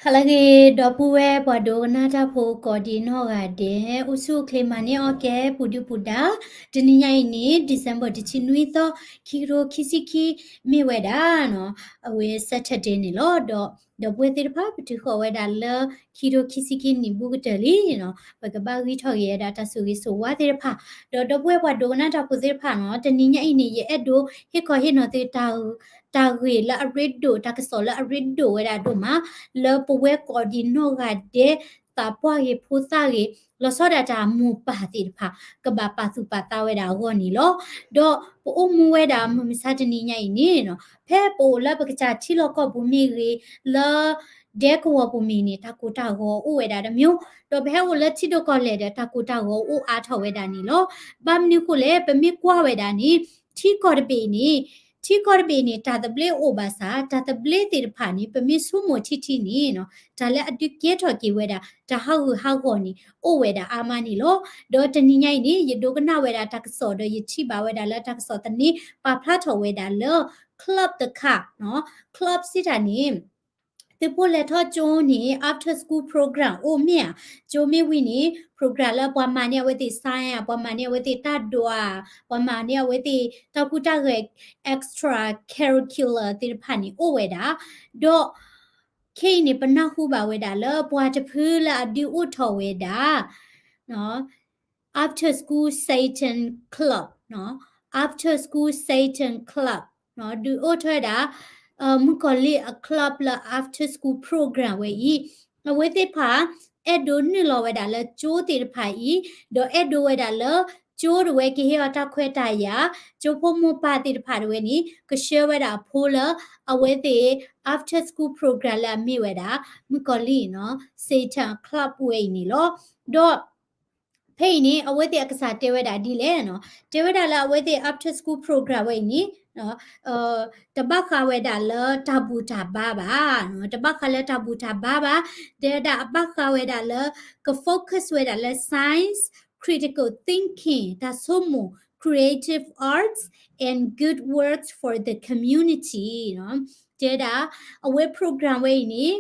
ဟါလၢအဂ့ၤ ဒီပုၢ်ဝဲၢ်ပှၤဒိကနၣ်တၢ်ဖိကိးဒံးနီၢ်ဂၤဒဲး, အိၣ်ဆူၣ်အိၣ်ချ့မၤန့ၢ်အီၣ်ကဲ ပူၤဒုၣ်ပူၤဒါ, တနံၤညါအံၤန့ၣ် December တဆံနွံသီ, ခံကထိခံဆံခံ မ့ၢ်ဝဲဒၣ် အဝဲ Saturday န့ၣ်လီၤ. ဒီး ဒီပုၢ်ဝဲၢ်သ့ၣ်တဖၣ် ပတုၤဃီၤဝဲဒၣ်လၢ ခံကထိခံဆံခံနံၣ်ဘူးကတၢၢ်လံန့ၣ်, ပကဘၣ်ဂံၢ်ထီၣ်က့ၤဝဲဒၣ်တၢ်ဆိၣ်ဂ့ၤဆိၣ်ဝါသ့ၣ်တဖၣ်, ဒီးဒီပုၢ်ဝဲၢ်ပှၤဒိကနၣ်တၢ်ဖိသ့ၣ်တဖၣ်န့ၣ်, တနံၤညါအံၤန့ၣ် ယအဲၣ်ဒိးဟ့ၣ်ခီဟ့ၣ်နီၤသု တၢ်ဂ့ၢ်လၢအရ့ဒိၣ်, တၢ်ကစီၣ်လၢအရ့ဒိၣ်ဝဲဒၣ်ဒိၣ်မး, လၢပဝဲကိးဒံးနီၢ်ဂၤဒဲး သးပှၢ်ဂ့ၤဖိသၣ်ဂ့ၤ, လီၤဆီဒၣ်တၢ်မိၢ်ပၢ်သ့ၣ်တဖၣ် ကဘၣ်ပာ်သူၣ်ပာ်သးဝဲဒၣ်အဂီၢ်န့ၣ်လီၤ. ဒီးပအိၣ်မူဝဲဒၣ်မုၢ်မဆါတနံၤညါအံၤန့ၣ်, ဖဲပအိၣ်လၢပကစၢ်ထံလီၢ်ကီၢ်ပူၤမ့ၢ်ဂ့ၤ, လၢဒဲကဝီၤပူၤမ့ၢ်ဂ့ၤန့ၣ် တၢ်ကိၢ်တၢ်ဂီၤအိၣ်ဝဲဒၣ်တမျိုး, ဒီးပဟဲအိၣ်လၢထံဒိၣ်ကီၢ်လဲၢ်ဒီး တၢ်ကိၢ်တၢ်ဂီၤအိၣ်အါထီၣ်ဝဲဒၣ်န့ၣ်လီၤ. ဘၣ်မနုၤဃိလဲၣ်, ပမ့ၢ်ကွၢ်ဝဲဒၣ်န့ၣ်, ထံကီၢ်တဘ့ၣ်န့ၣ်, ထံကီၢ်တဘ့ၣ်န့ၣ် တၢ်သဘျ့အိၣ်ဘၣ်ဆၣ်, တၢ်သဘျ့သ့ၣ်တဖၣ်န့ၣ် ပမ့ၢ်ဆိကမိၣ်ထံထံန့ၣ်, တၢ်လၢအဒုးကဲထီၣ်က့ၤဝဲဒၣ် တၢ်ဟးဂူာ်ဟးဂီၤန့ၣ် အိၣ်ဝဲဒၣ်အါမးန့ၣ်လီၤ. ဒီးတနံၤညါအံၤန့ၣ် ယဒိကနၣ်ဝဲဒၣ်တၢ်ကစီၣ်ဒီး ယထံၣ်ဘၣ်ဝဲဒၣ်လၢတၢ်ကစီၣ်သန့ ပာ်ဖျါထီၣ်ဝဲဒၣ်လၢ club တခါ, club စံးတၢ်န့ၣ် သုးဖိလဲၤထီၣ်ကၠိန့ၣ် after school program အိၣ်မ့ၢ်ဧါ, ကၠိမ့ၢ်ဝံၤန့ၣ် program လၢပှၤမၤန့ၢ်အဝဲသ့ၣ် science ပှၤမၤန့ၢ်အဝဲသ့ၣ်တၢ်ဒွး, ပှၤမၤန့ၢ်အဝဲသ့ၣ်တၢ်ကူတၢ်ဂဲၤ extra curricular သ့ၣ်တဖၣ်န့ၣ် အိၣ်ဝဲဒၣ်, ဒီး ခဲအံၤန့ၣ် ပနၢ်ဟူဘၣ်ဝဲဒၣ်လၢ ပှၤတဖုလၢအဒုးအိၣ်ထီၣ်ဝဲဒၣ် After School Satan Club, After School Satan Club ဒုးအိၣ်ထီၣ်ဝဲဒၣ် မုၣ်ကီၤလံၢ်အ club လၢ after school program ဝဲအံၤ, အဝဲသ့ၣ်တဖၣ် အဲၣ်ဒိးနုာ်လီၤဝဲဒၣ်လၢကၠိသ့ၣ်တဖၣ်အံၤ, ဒီးအဲၣ်ဒိးဝဲဒၣ်လၢ ကၠိတဝဲကဟ့ၣ်အီၤတၢ်ခွဲးတၢ်ယာ်, ကၠိဖိမိၢ်ပၢ်သ့ၣ်တဖၣ်တဝဲန့ၣ် ကဆှၢဝဲဒၣ်အဖိလၢ အဝဲသ့ၣ် after school program လၢအမ့ၢ်ဝဲဒၣ် မုၣ်ကီၤလံၢ် Satan Club ဝဲအံၤန့ၣ်လီၤ. ဒီး ဖဲအံၤန့ၣ် အဝဲသ့ၣ်အကစၢ်တဲဝဲဒၣ်ဒ်လဲၣ်န့ၣ်, တဲဝဲဒၣ်လၢအဝဲသ့ၣ် after school program ဝဲအံၤန့ၣ် တဘၣ်ဃးဝဲဒၣ်လၢတၢ်ဘူၣ်တၢ်ဘါဘၣ်, တဘၣ်ဃးလၢတၢ်ဘူၣ်တၢ်ဘါဘၣ်, တဲဝဲဒၣ်အဘၣ်ဃးဝဲဒၣ်လၢ က focus ဝဲဒၣ်လၢ science, critical thinking တၢ်ဆိကမိၣ်, creative arts and good works for the community တဲဝဲဒၣ် အဝဲ program ဝဲအံၤန့ၣ်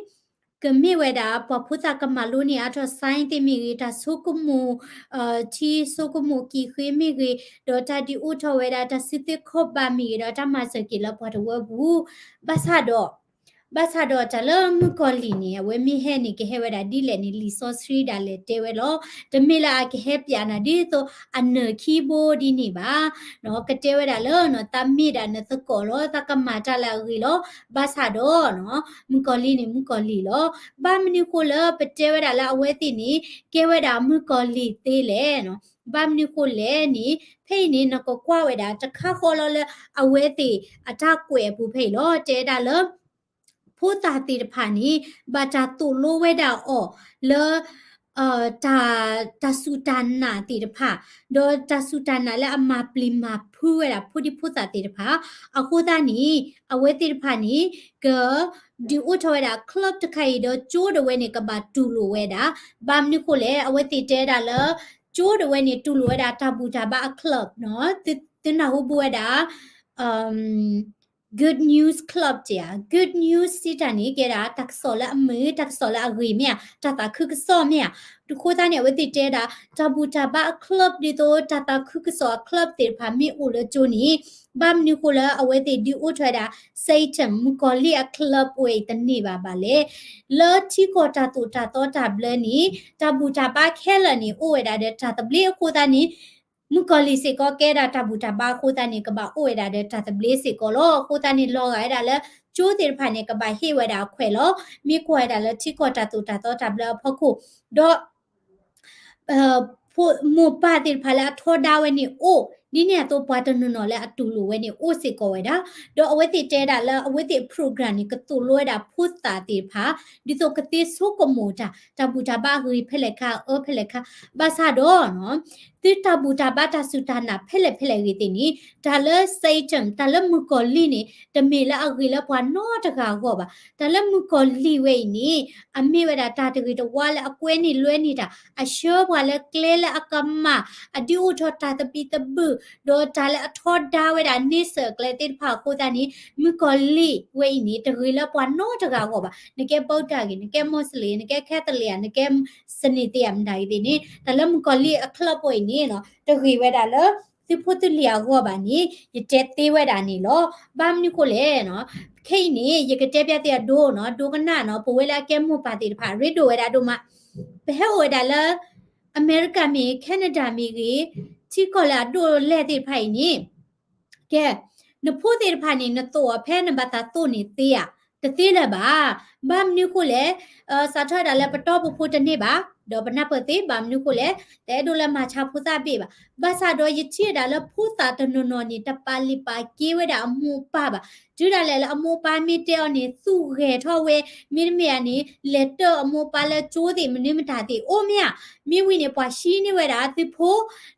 ကမ့ၢ်ဝဲဒၣ် ပှၤဖိသၣ်ကမၤလိန့ၢ်အါထီၣ် science သ့ၣ်မ့ၢ်ဂ့ၤ, တၢ်ဆိကမိၣ် ထံဆိကမိၣ်ကံၣ်ဃ့မ့ၢ်ဂ့ၤ, ဒီးတၢ်ဒုးအိၣ်ထီၣ်ဝဲဒၣ် တၢ်စုသ့ခီၣ်ဘၣ်မ့ၢ်ဂ့ၤ, ဒီးတၢ်မၤစၢၤက့ၤလၢပှၤတဝၢပူၤ, ဘၣ်ဆၣ်ဒီး ဘၣ်ဆၣ်ဒီးတၢ်လၢမုၣ်ကီၤလံၢ်န့ၣ် အဝဲမ့ၢ်ဟဲန့ၣ် ကဟဲဝဲဒၣ်ဒ်လဲၣ်န့ၣ် လံာ်စီဆှံဒၣ်လဲာ်တဲဝဲလီၤ. တမ့ၢ်လၢအကဟဲပျးနၤဒ်သိးအနၢၤခံဘိဒ်န့ၣ်ဘၣ်. ကတဲဝဲဒၣ်လၢ သးမ့ၢ်ဒၣ်နသကိးလီၤ, သးကမၤတၢ်လၢအဂ့ၤလီၤ. ဘၣ်ဆၣ်ဒီး မုၣ်ကီၤလံၢ်န့ၣ် မုၣ်ကီၤလံၢ်လီၤ. ဘၣ်မနုၤဃိလၢပတဲဝဲဒၣ်လၢအဝဲသ့ၣ်န့ၣ် ကဲဝဲဒၣ်မုၣ်ကီၤလံၢ်သ့လဲၣ်. ဘၣ်မနုၤဃိလဲၣ်န့ၣ် ဖဲအံၤန့ၣ် နကကွၢ်ဝဲဒၣ်တခါဃီလီၤလၢ အဝဲသ့ၣ်အတၢ်ကွဲးအပူၤဖဲအံၤလီၤ. တဲဝဲဒၣ်လၢ ဖိသၣ်သ့ၣ်တဖၣ်န့ၣ် ဘၣ်တၢ်သိၣ်လိဝဲဒၣ်အီၤလၢ တၢ် တၢ်စူၢ်တၢ်နာ်သ့ၣ်တဖၣ်, ဒီးတၢ်စူၢ်တၢ်နာ်လၢအမၤပျံၤမၤဖုးဝဲဒၣ်ဖိဒံဖိသၣ်သ့ၣ်တဖၣ်, အဃိသတးန့ၣ် အဝဲသ့ၣ်တဖၣ်န့ၣ် က ဒုးအိၣ်ထီၣ်ဝဲဒၣ် club တခါအံၤ ဒီးကၠိဒၣ်ဝဲန့ၣ် ကဘၣ်တူၢ်လိာ်ဝဲဒၣ်, ဘၣ်မနုၤဃိလဲၣ်, အဝဲသ့ၣ်တဲဝဲဒၣ်လၢ ကၠိဒၣ်ဝဲန့ၣ် တူၢ်လိာ်ဝဲဒၣ်တၢ်ဘူၣ်တၢ်ဘါအ club နီၤ, သုနၢ်ဟူဘူးဝဲဒၣ် Good News Club တဧါ, Good News စံးတၢ်န့ၣ် ကဲဒၣ်တၢ်ကစီၣ်လၢအမုာ်, တၢ်ကစီၣ်လၢအဂ့ၤမ့ၢ်ဧါ, တၢ်သးခုကစီၣ်မ့ၢ်ဧါ, အဃိသတးန့ၣ် အဝဲသ့ၣ်တဲဝဲဒၣ် တၢ်ဘူၣ်တၢ်ဘါအ club ဒ်သိးတၢ်သးခုကစီၣ်အ club သ့ၣ်တဖၣ်မ့ၢ်အိၣ်လၢကၠိန့ၣ် ဘၣ်မနုၤဃိလၢအဝဲသ့ၣ်ဒုးအိၣ်ထီၣ်ဝဲဒၣ် Satan မုၣ်ကီၤလံၢ်အ club ဝဲအံၤတန့ၢ်ဘၣ်ဘၣ်လဲၣ်. လၢထံကီၢ်တၢ်သိၣ်တၢ်သီတၢ်ဘျၢန့ၣ် တၢ်ဘူၣ်တၢ်ဘါခဲလၢာ်န့ၣ် အိၣ်ဝဲဒၣ်ဒီးတၢ်သဘျ့အဃိသတးန့ၣ် မုၣ်ကီၤလံၢ်စ့ၢ်ကီးကဲဒၣ်တၢ်ဘူၣ်တၢ်ဘါအဃိသတးန့ၣ် ကဘၣ်အိၣ်ဝဲဒၣ်ဒီးတၢ်သဘျ့စ့ၢ်ကီးလီၤ. အဃိသတးန့ၣ် လီၤဂာ်ဝဲဒၣ်လၢ ကၠိသ့ၣ်တဖၣ်န့ၣ် ကဘၣ်ဟ့ၣ်ဝဲဒၣ်အခွဲးလီၤ. မ့ၢ်ကွၢ်ဝဲဒၣ်လၢထံကီၢ်တၢ်သိၣ်တၢ်သီတၢ်ဘျၢအဖီခိၣ် ဒီး မိၢ်ပၢ်သ့ၣ်တဖၣ်လၢအထီဒါဝဲန့ၣ်အိၣ်, ဒ်န့ၣ်အသိးပှၤတနီၤနီၤလၢအတူၢ်လိာ်ဝဲန့ၣ်အိၣ်စ့ၢ်ကီးဝဲဒၣ်, ဒီးအဝဲသ့ၣ်တဲဒၣ်လၢအဝဲသ့ၣ်အ program န့ၣ် ကသိၣ်လိဝဲဒၣ်ဖိသၣ်သ့ၣ်တဖၣ် ဒ်သိးကသ့ဆိကမိၣ်တၢ်, တၢ်ဘူၣ်တၢ်ဘါအဂ့ၤဖဲလဲၣ်ခါ အအၢဖဲလဲၣ်ခါ, ဘၣ်ဆၣ်ဒီး သုတၢ်ဘူၣ်တၢ်ဘါတၢ်စူၢ်တၢ်နာ်ဖဲလဲၣ်ဖဲလဲၣ်ဂ့ၤသ့ၣ်န့ၣ် တၢ်လၢ Satan တၢ်လၢမုၣ်ကီၤလံၢ်န့ၣ် တမ့ၢ်လၢအဂ့ၤလၢပှၤနီတဂၤအဂီၢ်ဘၣ်. တၢ်လၢမုၣ်ကီၤလံၢ်ဝဲအံၤန့ၣ် အမ့ၢ်ဝဲဒၣ်တၢ်တဂ့ၤတဝါလၢအကွဲန့ၢ်လွဲန့ၢ်တၢ်, အဆှၢပှၤလၢကျဲလၢအကမၣ်, အဒုးအိၣ်ထီၣ်တၢ်သဘံၣ်သဘုၣ်, ဒီးတၢ်လၢအထီဒါဝဲဒၣ်န့ဆၢၣ်အကျဲသ့ၣ်တဖၣ်အဃိသတးန့ၣ် မုၣ်ကီၤလံၢ်ဝဲအံၤန့ၣ် တဂ့ၤလၢပှၤနီတဂၤအဂီၢ်ဘၣ်. နကဲ Buddha ဂ့ၤ, နကဲ Muslim, နကဲ Catholic, နကဲ စနေသ့ၣ်ဧါ မတၤဂ့ၤသ့ၣ်န့ၣ် တၢ်လၢမုၣ်ကီၤလံၢ်အ club အံၤန့ၣ် တဂ့ၤဝဲဒၣ်လၢ သုဖိသုလံၤအဂီၢ်ဘၣ်န့ၣ် ယတဲသ့ဝဲဒၣ်န့ၣ်လီၤ. ဘၣ်မနုၤဃိလဲၣ် ခဲအံၤန့ၣ် ယကတဲပျးသုအဒိနီၤ, ဒိကနၣ်နီၤ, ပဝဲလၢအကဲမိၢ်ပၢ်သ့ၣ်တဖၣ် ရ့ဒိၣ်ဝဲဒၣ်ဒိၣ်မး. ပဟဲအိၣ်ဝဲဒၣ်လၢ အမဲရကၤမ့ၢ်ဂ့ၤ, Canada မ့ၢ်ဂ့ၤ, ထံကီၢ်လၢအဒိၣ်လဲၢ်သ့ၣ်တဖၣ်အံၤန့ၣ် ကဲ, နဖိသ့ၣ်တဖၣ်န့ၣ် နသိၣ်အီၤဖဲနဘၣ်သးသိၣ်န့ၣ်သ့ဧါ, တသ့လၢၤဘၣ်. ဘၣ်မနုၤဃိလဲၣ်, စးထီၣ်ဝဲဒၣ်လၢပတီၢ်ပဖိတန့ၢ်ဘၣ်, ဒီးပနၢ်ပၢၢ်သ့ ဘၣ်မနုၤဃိလဲၣ်, တအဲၣ်ဒိးလၢမၤဆါဖိသၣ်ဘ့ၣ်ဘၣ်. ဘၣ်ဆၣ်ဒီးယထံၣ်ဝဲဒၣ်လၢဖိသၣ်တနီၤနီၤန့ၣ် တပာ်လုၢ်ပာ်ကဲဝဲဒၣ်အမိၢ်အပၢ်ဘၣ်. တုၤဒၣ်လဲာ်လၢအမိၢ်အပၢ်မ့ၢ်တဲအီၤန့ၣ် သူၣ်ဂဲၤထီၣ်ဝဲ, မ့တမ့ၢ်ဧါန့ၣ် လဲၤတၢၢ်အမိၢ်အပၢ်လၢကၠိသ့ၣ် မနုၤမတၤသ့ၣ် အိၣ်မ့ၢ်ဧါ. မ့ၢ်ဝံၤန့ၣ် ပှၤဟံးန့ၢ်ဝဲဒၣ်သုဖိ,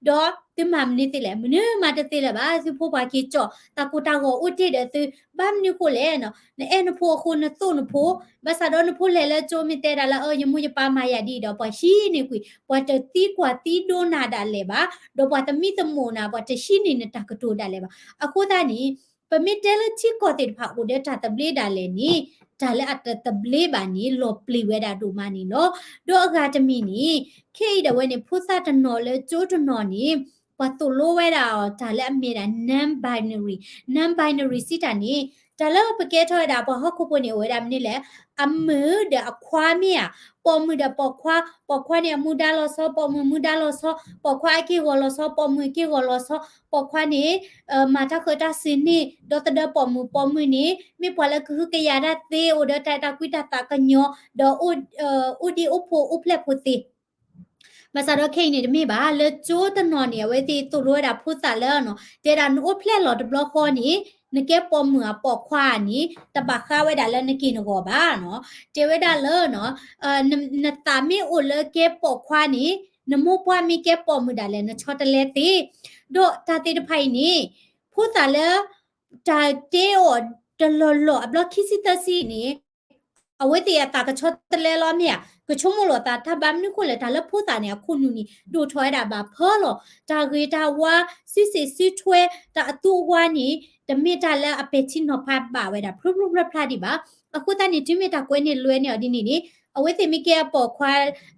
ဒီးသုမၤမနုၤသ့လဲၣ်, မနုၤမၤတသ့လၢၤဘၣ်. သုဖိပှၤက့ၤကၠီၣ်, တၢ်ကိၢ်တၢ်ဂီၤအိၣ်တ့ၢ်ဒီးသု, ဘၣ်မနုၤဃိလဲၣ်, နအဲၣ်နဖိအဃိနသိၣ်နဖိ, ဘၣ်ဆၣ်ဒီးနဖိလဲၤလၢကၠိမ့ၢ်တဲဒၣ်လၢ အၢ ယမိၢ်ယပၢ်မၤယၤဒ်အံၤဒီး ပှၤဟံးန့ၢ်ကွံာ်, ပှၤတသံကွၢ်သံဒိနၤဒၣ်လဲာ်ဘၣ်, ဒီးပှၤတမံသမိးနၤ, ပှၤတဟံးန့ၢ်နတၢ်ကတိၤဒၣ်လဲာ်ဘၣ်. အဃိသတးန့ၣ် ပမ့ၢ်တဲလၢထံကီၢ်သ့ၣ်တဖၣ်အိၣ်ဒီးတၢ်သဘျ့ဒၣ်လဲာ်န့ၣ်, တၢ်လၢအတသဘျ့ဘၣ်န့ၣ် လီၤပျံၤဝဲဒၣ်ဒိၣ်မးန့ၣ်လီၤ. ဒီးအဂၤတမံၤန့ၣ်, ခဲအံၤဒၣ်ဝဲန့ၣ် ဖိသၣ်တနီၤလၢကၠိတနီၤန့ၣ် ပှၤသိၣ်လိဝဲဒၣ်အီၤ တၢ်လၢအမ့ၢ်ဒၣ် non-binary, non-binary စံးတၢ်န့ၣ်, တၢ်လၢပကဲထီၣ်ဝဲဒၣ်ပှၤဟီၣ်ခိၣ်ဖိန့ၣ် အိၣ်ဝဲဒၣ်မနုၤလဲၣ်, အမုၣ်ဒီးအခွါမ့ၢ်ဧါ, ပိာ်မုၣ်ဒီးပိာ်ခွါ, ပိာ်ခွါန့ၣ်အမူဒါလီၤဆီ, ပိာ်မုၣ်မူဒါလီၤဆီ, ပိာ်ခွါအက့ၢ်ဂီၤလီၤဆီ, ပိာ်မုၣ်အက့ၢ်ဂီၤလီၤဆီ, ပိာ်ခွါန့ၣ် မၤတၢ်ဃၢၤတၢ်စ့ၤန့ၣ် ဒီသဒၢပိာ်မုၣ်, ပိာ်မုၣ်န့ၣ် မ့ၢ်ပှၤလၢကဟုကယာ်တၢ်သ့, အိၣ်ဒီးတၢ်အဲၣ်တၢ်ကွံတၢ်သးကညီၤ, ဒီးအိၣ်ဒ့အိၣ်ဖှိၣ်အိၣ်ဖျဲၣ်ဖိသ့. ဘၣ်ဆၣ်ဒီးခဲအံၤန့ၣ်တမ့ၢ်ဘၣ်, လၢကၠိတနီၤန့ၣ် အဝဲသ့ၣ်သိၣ်လိဝဲဒၣ်ဖိသၣ်လၢနီၤ, တဲဒၣ်နအိၣ်ဖျဲၣ်လီၤတဘျီဃီန့ၣ် နကဲပိာ်မုၣ်ဧါပိာ်ခွါဧါန့ၣ် တဘၣ်ဃးဝဲဒၣ်လၢနက့ၢ်နဂီၤဘၣ်နီၤ. တဲဝဲဒၣ်လၢ နသးမ့ၢ်အိၣ်လၢကဲပိာ်ခွါန့ၣ် နမိၢ်ပှၢ်မ့ၢ်ကဲပိာ်မုၣ်ဒၣ်လဲာ် နဆီတလဲသ့. ဒီးတၢ်သ့ၣ်တဖၣ်အံၤန့ၣ် ဖိသၣ်လၢ တၢ်တဲအီၤတလီၢ်လီၢ်အဘျီခံဆံသၢဆံန့ၣ် အဝဲသ့ၣ်အသးကဆီတလဲလီၤမ့ၢ်ဧါ, ကဆိကမိၣ်လိာ်သးတၢ်. ဘၣ်မနုၤဃိလဲၣ်, တၢ်လၢဖိသၣ်န့ၣ် အခိၣ်နူာ်န့ၣ် ဒိၣ်ထီၣ်ဝဲဒၣ်ဘၣ်ဖၢလီၤ. တၢ်ဂ့ၤတၢ်ဝါ, စုစ့ၣ်စုထွဲ, တၢ်အသူအဝါန့ၣ် တမ့ၢ်တၢ်လၢအပဲာ်ထံနီၤဖးဘၣ်ဝဲဒၣ် ဖျိဖျိဖျါဖျါဒံးဘၣ်. အဃိသတးန့ၣ် တုၤမ့ၢ်တၢ်ကွဲးန့ၢ်လွဲန့ၢ်အီၤဒ်န့ၣ်န့ၣ် အဝဲသ့ၣ်မ့ၢ်ကဲအပိာ်ခွါ,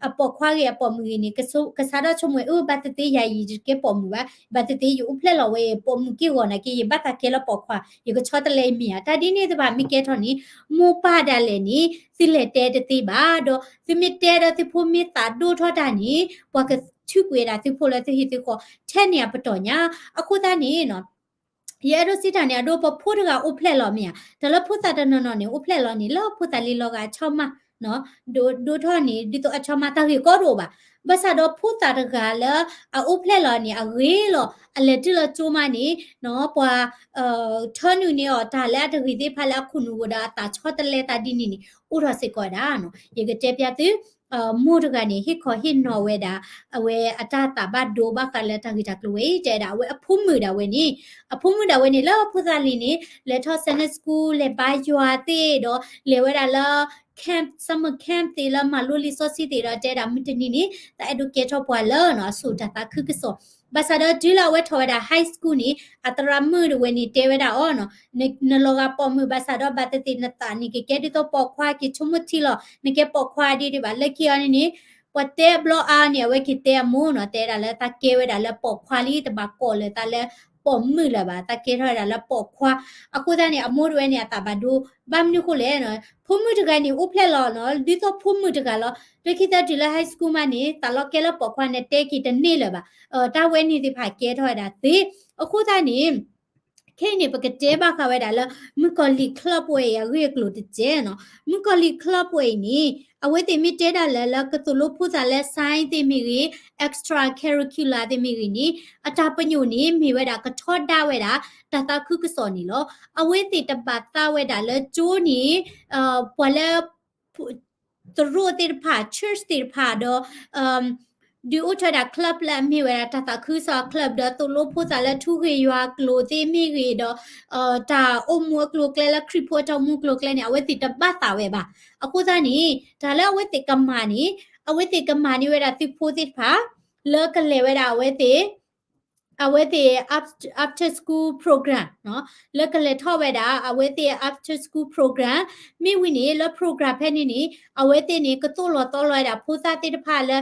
အပိာ်ခွါဂ့ၤ အပိာ်မုၣ်ဂ့ၤန့ၣ် ကစးထီၣ်ဆိကမိၣ်ဝဲ အၢ ဘၣ်သ့ၣ်သ့ၣ်ယၤအံၤ ယတကဲပိာ်မုၣ်ဘၣ်, ဘၣ်သ့ၣ်သ့ၣ်ယအိၣ်ဖျဲၣ်လီၤဝဲ ပိာ်မုၣ်က့ၢ်ဂီၤနာ်က့ ယဘၣ်သးကဲလၢပိာ်ခွါ, ယကဆီတလဲမ့ၢ်ဧါ. တၢ်ဒ်န့ၣ်တဖၣ်မ့ၢ်ကဲထီၣ်န့ၣ် မိၢ်ပၢ်ဒၣ်လဲာ်န့ၣ် သုလဲၤတဲတသ့ဘၣ်. ဒီးသုမ့ၢ်တဲဒီးသုဖိမ့ၢ်သးဒိၣ်ထီၣ်တၢ်န့ၣ် ပှၤကထုးကွံာ်ဝဲဒၣ်သုဖိလၢသုဟံၣ်သုဃီ ထဲန့ၣ်အပတီၢ်ညါ. အဃိသတးန့ၣ် ယအဲၣ်ဒိးစံးတၢ်န့ၣ် အဒိ ပဖိတဂၤအိၣ်ဖျဲၣ်လီၤမ့ၢ်ဧါ, တၢ်လၢဖိသၣ်တနီၤနီၤန့ၣ် အိၣ်ဖျဲၣ်လီၤန့ၣ် လၢဖိသၣ်လံၤလီၤဂာ်အဆီမး, ဒိၣ်ထီၣ်န့ၣ် ဒ်သိးအဆီမး တၢ်ဂ့ၢ်ကီတအိၣ်ဘၣ်. ဘၣ်ဆၣ်ဒီးဖိသၣ်တဂၤလၢအအိၣ်ဖျဲၣ်လီၤန့ၣ် အဂ့ၤလီၤ, အလဲၤတုၤလၢကၠိမးန့ၣ် ပှၤ ထၢနုာ်န့ၢ်အီၤတၢ်လၢအတဂ့ၤသ့ၣ်တဖၣ်လၢအခိၣ်နူာ်အိၣ်ဒီးအသးဆီတလဲသးဒ်န့ၣ်န့ၣ် အိၣ်ထီၣ်စ့ၢ်ကီးဝဲဒၣ်. ယကတဲပျးသု မိၢ်တဂၤန့ၣ် ဟ့ၣ်ခီဟ့ၣ်နီၤဝဲဒၣ် အဝဲအတၢ်သးဘၣ်ဒိဘၣ်ဃးလၢတၢ်ဂ့ၢ်တၢ်ကျိၤဝဲအံၤ တဲဒၣ် အဝဲအဖိမုၣ်ဒၣ်ဝဲန့ၣ်, အဖိမုၣ်ဒၣ်ဝဲန့ၣ် လၢဖိသၣ်လံၤန့ၣ် လဲၤထီၣ် Sunday school လဲၤဘါယွၤသ့ၣ်ဒီး လဲၤဝဲဒၣ်လၢ camp, summer camp သ့ၣ်လၢမၤလိလံာ်စီဆှံသ့ၣ်ဒီး တဲဒၣ်မုၢ်တနံၤန့ၣ် သးအဲၣ်ဒိးကဲထီၣ်ပှၤလၢနီၤ အစိာ်တၢ်သးခုကစီၣ်. ဘၣ်ဆၣ်ဒီးတုၤလၢအဝဲထီၣ်ဝဲဒၣ် high school န့ၣ် အသရၣ်မုၣ်ဒၣ်ဝဲန့ၣ် တဲဝဲဒၣ်အီၤနီၤ, နလီၤဂာ်ပိာ်မုၣ်ဘၣ်ဆၣ်ဒီး ဘၣ်သ့ၣ်သ့ၣ်နသးန့ၣ် ကကဲဒ်သိးပိာ်ခွါ က့ၤဆိကမိၣ်ထံလီၤ, နကဲပိာ်ခွါဒ်ဒံးဘၣ်. လၢခံအီၤန့ၣ်န့ၣ် ပှၤတဲအဘျီအါန့ၣ် အဝဲက့ၤတဲအမိၢ်နီၤ, တဲဒၣ်လၢသးကဲဝဲဒၣ်လၢပိာ်ခွါလံ တဘၣ်ကိးလၢသးလၢပိာ်မုၣ်လၢၤဘၣ်, သးကဲထီၣ်ဝဲဒၣ်လၢပိာ်ခွါ. အဃိသတးန့ၣ် အမိၢ်ဒၣ်ဝဲန့ၣ် အသးဘၣ်ဒိ, ဘၣ်မနုၤဃိလဲၣ်, ဖိမုၣ်တဂၤန့ၣ် အိၣ်ဖျဲၣ်လီၤနီၤ ဒ်သိးဖိမုၣ်တဂၤလီၤ. လၢခံသၢတုၤလၢ high school မးန့ၣ် သးလီၤကဲလၢပိာ်ခွါန့ၣ် တဲက့ၤတန့ၢ်လၢၤဘၣ်. တၢ်ဝဲန့ၣ်သ့ၣ်တဖၣ်ကဲထီၣ်ဝဲဒၣ်သ့. အဃိသတးန့ၣ် ခဲအံၤန့ၣ် ပကတဲဘၣ်ဃးဝဲဒၣ်လၢ မုၣ်ကီၤလံၢ် club ဝဲအံၤ အဂ့ၢ်အကျိၤတစဲးနီၤ. မုၣ်ကီၤလံၢ် club ဝဲအံၤန့ၣ် အဝဲသ့ၣ်မ့ၢ်တဲဒၣ်လၢ လၢကသိၣ်လိဖိသၣ်လၢ science သ့ၣ်မ့ၢ်ဂ့ၤ, extracurricular သ့ၣ်မ့ၢ်ဂ့ၤန့ၣ် အတၢ်ပညိၣ်န့ၣ် မ့ၢ်ဝဲဒၣ်ကထီဒါဝဲဒၣ် တၢ်သးခုကစီၣ်န့ၣ်လီၤ. အဝဲသ့ၣ်တဘၣ်သးဝဲဒၣ်လၢကၠိန့ၣ် ပှၤလၢ သရိာ်သ့ၣ်တဖၣ် church သ့ၣ်တဖၣ်ဒီး ဒုးအိၣ်ထီၣ်ဝဲဒၣ် club လၢအမ့ၢ်ဝဲဒၣ်တၢ်သးခုကစီၣ်အ club ဒီးသိၣ်လိဖိသၣ်လၢထူဂ့ၢ်ယွၤအကျိၤသ့ၣ်မ့ၢ်ဂ့ၤဒီး တၢ်အိၣ်မူအကျိၤအကျဲလၢ ခရံာ်ဖိအတၢ်အိၣ်မူအကျိၤအကျဲန့ၣ် အဝဲသ့ၣ်တဘၣ်သးဝဲဘၣ်. အဃိသတးန့ၣ် တၢ်လၢအဝဲသ့ၣ်ကမၤန့ၣ် အဝဲသ့ၣ်ကမၤန့ၢ်ဝဲဒၣ်သုးဖိသ့ၣ်တဖၣ် လၢကလဲၤဝဲဒၣ်အဝဲသ့ၣ် အဝဲသ့ၣ် after school program နီၤ, လၢကလဲၤထီၣ်ဝဲဒၣ် အဝဲသ့ၣ် after school program မ့ၢ်ဝံၤန့ၣ် လၢ program ဖဲန့ၣ်န့ၣ် အဝဲသ့ၣ်န့ၣ် ကသိၣ်လီၤသီလီၤဝဲဒၣ်ဖိသၣ်သ့ၣ်တဖၣ်လၢ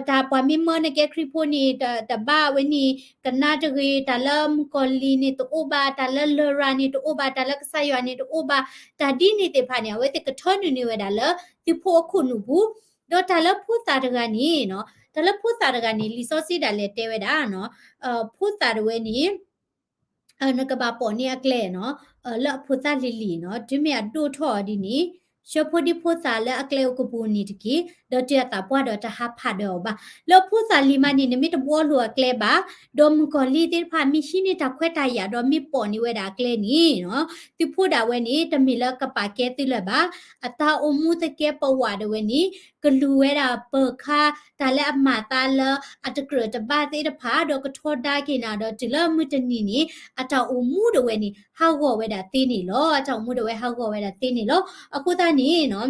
တၢ်ပှၤမ့ၢ်မၢနကဲခရံာ်ဖိန့ၣ် တဘၣ်ဝဲန့ၣ် ကနၣ်တဂ့ၤ, တၢ်လၢမုၣ်ကီၤလံၤန့ၣ်တအိၣ်ဘၣ်, တၢ်လၢလရာ်န့ၣ်တအိၣ်ဘၣ်, တၢ်လၢကစၢ်ယွၤန့ၣ်တအိၣ်ဘၣ်, တၢ်ဒ်န့ၣ်သ့ၣ်တဖၣ်န့ၣ် အဝဲသ့ၣ်ကထၢနုာ်န့ၢ်ဝဲဒၣ်လၢ သုးဖိအခိၣ်နူာ်ပူၤ, ဒီးတၢ်လၢဖိသၣ်တဂၤန့ၣ်နီၤ, တၢ်လၢဖိသၣ်တဂၤန့ၣ် လံာ်စီဆှံဒၣ်လဲာ်တဲဝဲဒၣ်နီၤ, ဖိသၣ်တဝဲန့ၣ် နကဘၣ်ပိာ်န့ၢ်အကျဲနီၤ, လၢအဖိသၣ်လံၤလံၤနီၤ, တုၤမ့ၢ်အဒိၣ်ထီၣ်အီၤဒ်န့ၣ်, ဆှၢဖိဒံဖိသၣ်လၢအကျဲအိၣ်ကပူၤန့ၣ်တက့ၢ်, ဒီးတုၤအသးပှၢ်ဒီးတဟးဖးဒၢးအီၤဘၣ်. လၢဖိသၣ်လံၤမးန့ၣ် နမ့ၢ်တဘှီလိာ်အကျဲဘၣ်, ဒီးမုၣ်ကီၤလံၤသ့ၣ်တဖၣ်မ့ၢ်ဟံးန့ၢ်တၢ်ခွဲးတၢ်ယာ်ဒီးမ့ၢ်ပိာ်န့ၢ်ဝဲဒၣ်အကျဲန့ၣ်နီၤ, သုးဖိဒၣ်ဝဲန့ၣ် တမ့ၢ်လၢကပာ်ကဲသုလၢၤဘၣ်. အတၢ်အိၣ်မူသကဲပဝးဒၣ်ဝဲန့ၣ် ကလူၤဝဲဒၣ်ပၢၤခါ တၢ်လၢအမၤသးလၢအတကြၢးတဘၣ်သ့ၣ်တဖၣ် ဒီးကထီဒါက့ၤနၤဒီးတုၤလၢမုၢ်တနံၤန့ၣ် အတၢ်အိၣ်မူဒၣ်ဝဲန့ၣ် ဟးဂီၤဝဲဒၣ်သ့န့ၣ်လီၤ. အတၢ်အိၣ်မူဒၣ်ဝဲဟးဂီၤဝဲဒၣ်သ့န့ၣ်လီၤ. အဃိသတးန့ၣ်နီၤ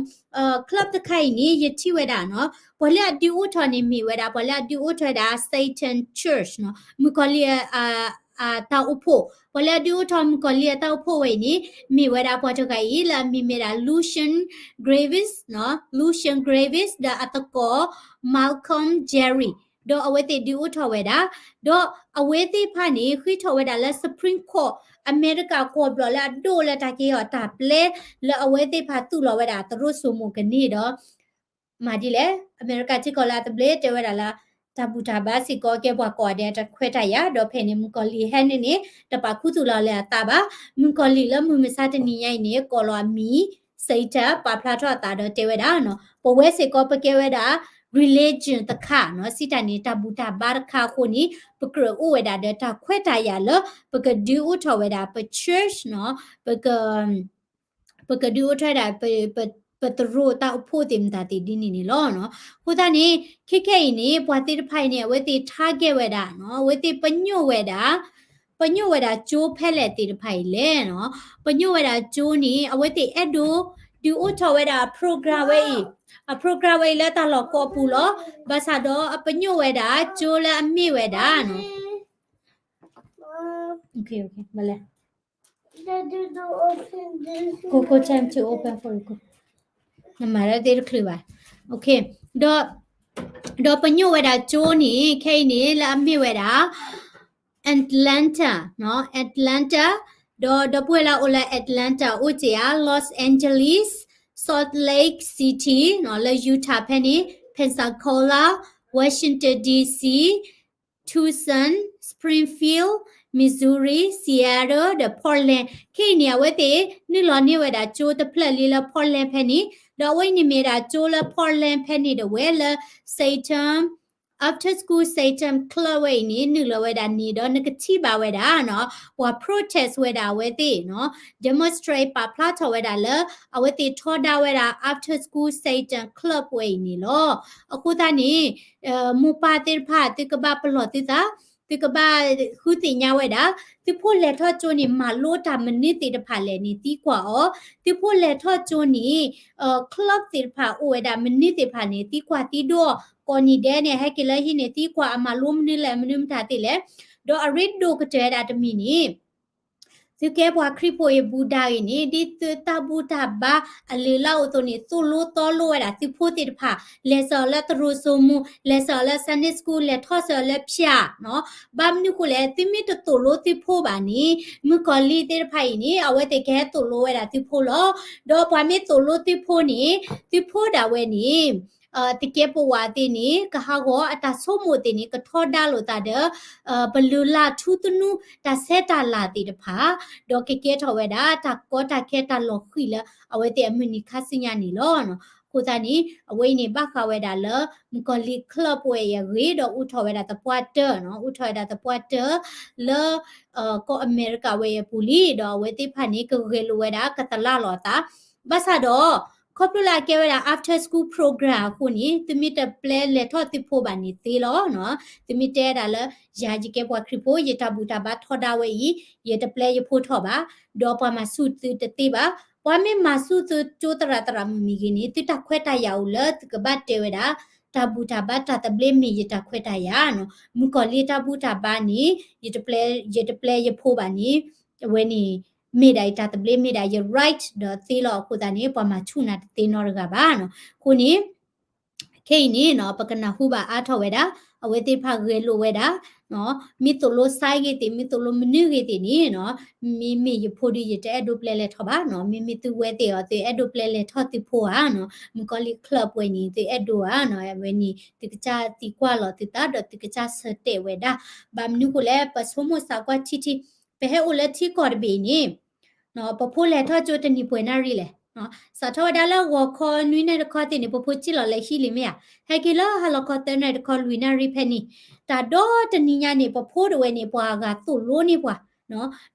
club တခါအံၤန့ၣ် ယထံၣ်ဝဲဒၣ်နီၤ ပှၤလၢအဒုးအိၣ်ထီၣ်န့ၣ်မ့ၢ်ဝဲဒၣ် ပှၤလၢအဒုးအိၣ်ထီၣ်ဝဲဒၣ် Satan Church နီၤ မုၣ်ကီၤလံၤ တၢ်အိၣ်ဖှိၣ်, ပှၤလၢအဒုးအိၣ်ထီၣ်မုၣ်ကီၤလံၤအတၢ်အိၣ်ဖှိၣ်ဝဲအံၤန့ၣ် မ့ၢ်ဝဲဒၣ်ပှၤတဂၤအံၤ လၢအမံၤမ့ၢ်ဒၣ် Lucian Gravis နီၤ Lucian Gravis ဒီးအသကိး Malcolm Jarry ဒီးအဝဲသ့ၣ်ဒုးအိၣ်ထီၣ်ဝဲဒၣ်, ဒီးအဝဲသ့ၣ်တဖၣ်န့ၣ် ဃ့ထီၣ်ဝဲဒၣ်လၢ Supreme Court အမဲရကၤကီၢ်ဘျီၣ်လၢအဒိၣ်လၢတၢ်က့ၤအီၤတၢ်ပျဲ လၢအဝဲသ့ၣ်တဖၣ်သူၣ်လီၤဝဲဒၣ်သရိာ်စိမိၤကန့ၢ်ဒီး မၤဒ်လဲၣ်, အမဲရကၤထံကီၢ်လၢအသဘျ့တဲဝဲဒၣ်လၢ တၢ်ဘူၣ်တၢ်ဘါစ့ၢ်ကီးကဲပှၤကိးဂၤဒဲးတၢ်ခွဲးတၢ်ယာ်, ဒီးဖဲန့ၣ် မုၣ်ကီၤလံၤဟဲန့ၣ်န့ၣ် တပာ်ခူသူၣ်လီၤလၢအသးဘၣ်. မုၣ်ကီၤလံၤလၢမုၢ်မဆါတနံၤညါအံၤန့ၣ် ကိးလီၤအမံၤ Satan ပာ်ဖျါထီၣ်အသးဒီးတဲဝဲဒၣ်နီၤ, ပဝဲစ့ၢ်ကီးပကဲဝဲဒၣ် religion တခါနီၤ, စံးတၢ်န့ၣ် တၢ်ဘူၣ်တၢ်ဘါတခါအဃိန့ၣ် ပကြၢးအိၣ်ဝဲဒၣ်ဒီးတၢ်ခွဲးတၢ်ယာ်လၢ ပကဒုးအိၣ်ထီၣ်ဝဲဒၣ်ပ church နီၤ, ပက ပကဒုးအိၣ်ထီၣ်ဝဲဒၣ် ပသရိာ်တၢ်အိၣ်ဖှိၣ်သ့ၣ်မတၤသ့ၣ်ဒ်န့ၣ်န့ၣ်လီၤ. အဃိသတးန့ၣ် ခဲခဲအံၤန့ၣ် ပှၤသ့ၣ်တဖၣ်အံၤန့ၣ် အဝဲသ့ၣ် target ဝဲဒၣ်နီၤ, အဝဲသ့ၣ်ပညိၣ်ဝဲဒၣ်, ပညိၣ်ဝဲဒၣ်ကၠိဖဲလဲၣ်သ့ၣ်တဖၣ်အံၤလဲၣ်နီၤ. ပညိၣ်ဝဲဒၣ်ကၠိန့ၣ် အဝဲသ့ၣ်အဲၣ်ဒိး ဒုးအိၣ်ထီၣ်ဝဲဒၣ် program ဝဲအံၤ, အ program ဝဲအံၤလၢတၢ်လီၢ်ကိးပူၤလီၤ. ဘၣ်ဆၣ်ဒီးအပညိၣ်ဝဲဒၣ်ကၠိလၢအမ့ၢ်ဝဲဒၣ်နီၤ Coco, time to open for you. နမၤလၢသ့ၣ်တချုးဘၣ်. ဒီး ဒီးပညိၣ်ဝဲဒၣ်ကၠိန့ၣ် ခဲအံၤန့ၣ် လၢအမ့ၢ်ဝဲဒၣ် Atlanta နီၤ, Atlanta, ဒီးဒီပုၢ်ဝဲၢ်လၢအအိၣ်လၢ Atlanta အိၣ်က့ၤဧါ, Los Angeles, Salt Lake City နီၤ, လၢ Utah ဖဲန့ၣ်, Pensacola, Washington D C, Tucson, Springfield, Missouri, Seattle ဒီး Portland ခဲအံၤန့ၣ် အဝဲသ့ၣ်နုာ်လီၤန့ၢ်ဝဲဒၣ်ကၠိတဖျၢၣ်လံလၢ Portland ဖဲန့ၣ်, ဒီးအဝဲအံၤန့ၣ်မ့ၢ်ဒၣ်ကၠိလၢ Portland ဖဲန့ၣ်ဒၣ်ဝဲလၢ Satan, After School Satan Club ဝဲအံၤန့ၣ် နုာ်လီၤဝဲဒၣ်န့ၣ်ဒီးနကထံၣ်ဘၣ်ဝဲဒၣ်နီၤ, ပှၤ protest ဝဲဒၣ်အဝဲသ့ၣ်နီၤ, demonstrate ပာ်ဖျါထီၣ်ဝဲဒၣ်လၢ အဝဲသ့ၣ်ထီဒါဝဲဒၣ် After School Satan Club ဝဲအံၤန့ၣ်လီၤ. အဃိသတးန့ၣ် မိၢ်ပၢ်သ့ၣ်တဖၣ် သုကဘၣ်ပလီၢ်သုသး, သုကဘၣ်ဃုသ့ၣ်ညါဝဲဒၣ်, သုးဖိလဲၤထီၣ်ကၠိန့ၣ် မၤလိတၢ်မနုၤသ့ၣ်တဖၣ်လဲၣ်န့ၣ် သံကွၢ်အီၤ, သုးဖိလဲၤထီၣ်ကၠိန့ၣ် club သ့ၣ်တဖၣ်အိၣ်ဝဲဒၣ်မနုၤသ့ၣ်တဖၣ်န့ၣ် သံကွၢ်သံဒိၣ်အီၤ, ကိးနံၤဒဲးန့ၣ် ဟဲက့ၤလၢဟံၣ်န့ၣ် သံကွၢ်အမၤလိမနုၤလဲၣ် မနုၤမတၤသ့ၣ်လဲၣ်, ဒီးအရ့ဒိၣ်ကတၢၢ်ဝဲဒၣ်တမံၤန့ၣ် သုကဲပှၤခရံာ်ဖိအံၤ ဘူၣ်ဒၣ်ဂ့ၤန့ၣ် ဒ်သုတၢ်ဘူၣ်တၢ်ဘါအလုၢ်အလၢ်အိၣ်အသိးန့ၣ် သိၣ်လိသီလိဝဲဒၣ်သုးဖိသ့ၣ်တဖၣ်, လဲၤစၢၤအီၤလၢသရိာ်စိမိၤ, လဲၤစၢၤအီၤလၢ Sunday School, လဲၤထီၣ်စၢၤအီၤလၢဖၠၣ်နီၤ. ဘၣ်မနုၤအဃိလဲၣ်, သုမ့ၢ်တသိၣ်လိသုးဖိဘၣ်န့ၣ် မုၣ်ကီၤလံၢ်သ့ၣ်တဖၣ်အံၤန့ၣ် အဝဲသ့ၣ်ကဟဲသိၣ်လိဝဲဒၣ်သုးဖိလီၤ. ဒီးပှၤမ့ၢ်သိၣ်လိသုးဖိန့ၣ် သုးဖိဒၣ်ဝဲန့ၣ် တကဲပဝးသ့ၣ်န့ၣ် ကဟးဂီၤအတၢ်ဆိကမိၣ်သ့ၣ်န့ၣ် ကထီဒါလိာ်သးဒီး ပလုၢ်လၢ်ထူသနူတၢ်ဆဲးတၢ်လၤသ့ၣ်တဖၣ်, ဒီးကကဲထီၣ်ဝဲဒၣ် တၢ်ကီတၢ်ခဲတၢ်လီၤဃံၤလၢအဝဲသ့ၣ်အမုၢ်နံၤခါဆူညါန့ၣ်လီၤ. အဃိသတးန့ၣ် အဝဲအံၤန့ၣ် ဘၣ်ဃးဝဲဒၣ်လၢ မုၣ်ကီၤလံၢ် club ဝဲအံၤအဂ့ၢ် ဒီးအိၣ်ထီၣ်ဝဲဒၣ်သပှၢ်တၢၢ်နီၤ, အိၣ်ထီၣ်ဝဲဒၣ်သပှၢ်တၢၢ်လၢ ကီၢ်အမဲရကၤဝဲအံၤအပူၤလံ, ဒီးအဝဲသ့ၣ်တဖၣ်န့ၣ် ကဂဲၤလိာ်ဝဲဒၣ် ကသလၣ်လိာ်အသး ဘၣ်ဆၣ်ဒီး ခီဖျိလၢအကဲဝဲဒၣ် after school program အဃိန့ၣ် သုမ့ၢ်တပျဲလဲၤထီၣ်သုးဖိဘၣ်န့ၣ်သ့လီၤ. သုမ့ၢ်တဲဒၣ်လၢ ယၤယကဲပှၤခရံာ်ဖိ ယတၢ်ဘူၣ်တၢ်ဘါထီဒါဝဲအံၤ ယတပျဲယဖိထီၣ်ဘၣ်, ဒီးပှၤမၤဆူၣ်သုတသ့ဘၣ်. ပှၤမ့ၢ်မၤဆူၣ်သုကၠိသရၣ်သရၣ်မုၣ်မ့ၢ်ဂ့ၤန့ၣ် သုတၢ်ခွဲးတၢ်ယာ်အိၣ်လၢသုကဘၣ်တဲဝဲဒၣ် တၢ်ဘူၣ်တၢ်ဘါတၢ်သဘျ့မ့ၢ်ယတၢ်ခွဲးတၢ်ယာ်နီၤ. မုၣ်ကီၤလံၢ်တၢ်ဘူၣ်တၢ်ဘါန့ၣ် ယတပျဲ ယတပျဲယဖိဘၣ်န့ၣ် အဝဲန့ၣ် မ့ၢ်ဒၣ်ယတၢ်သဘျ့ မ့ၢ်ဒၣ်ယ right ဒီးသ့လီၤ. အဃိသတးန့ၣ် ပှၤမၤဆူၣ်နၤတသ့နီတဂၤဘၣ်နီၤ. အဃိန့ၣ် ခဲအံၤန့ၣ်နီၤ ပကနၢ်ဟူဘၣ်အါထီၣ်ဝဲဒၣ် အဝဲသ့ၣ်တဖၣ်ဂဲၤလိာ်ဝဲဒၣ် မ့ၢ်သိၣ်လိစါဂ့ၤသ့ၣ် မ့ၢ်သိၣ်လိမနုၤဂ့ၤသ့ၣ်န့ၣ်နီၤ မ့မ့ၢ်ယဖိဒီး ယတအဲၣ်ဒိးပျဲလဲၤထီၣ်ဘၣ်နီၤ. မ့မ့ၢ်သုဝဲသ့ၣ်အီၤ သုအဲၣ်ဒိးပျဲလဲၤထီၣ်သုဖိဧါနီၤ. မုၣ်ကီၤလံၢ် club ဝဲန့ၣ် သုအဲၣ်ဒိးဧါနီၤ. အဝဲန့ၣ် သုကစၢ်သံကွၢ်လီၤသုသး ဒီးသုကစၢ်ဆၢတဲာ်ဝဲဒၣ်. ဘၣ်မနုၤဃိလဲၣ် ပဆိကမိၣ်သးကွၢ်ထံထံ ပဟဲအိၣ်လၢထံကီၢ်တဘ့ၣ်အံၤန့ၣ် ပဖိလဲၤထီၣ်ကၠိတနံၤပှဲၤနၣ်ရံၣ်လဲၣ်. စးထီၣ်ဝဲဒၣ်လၢဂီၤခီနွံနၣ်ရံၣ်တခီသ့ၣ်န့ၣ် ပဖိစံၣ်လီၤလၢဟံၣ်လံမ့ၢ်ဧါ, ဟဲက့ၤလၢဟါလီၤခီသၢနၣ်ရံၣ်တခီလွံၢ်နၣ်ရံၣ်ဖဲန့ၣ်, တၢ်ဒီတနံၤညါန့ၣ် ပဖိဒၣ်ဝဲန့ၣ် ပှၤဂၤသိၣ်လိန့ၢ်ပှၤ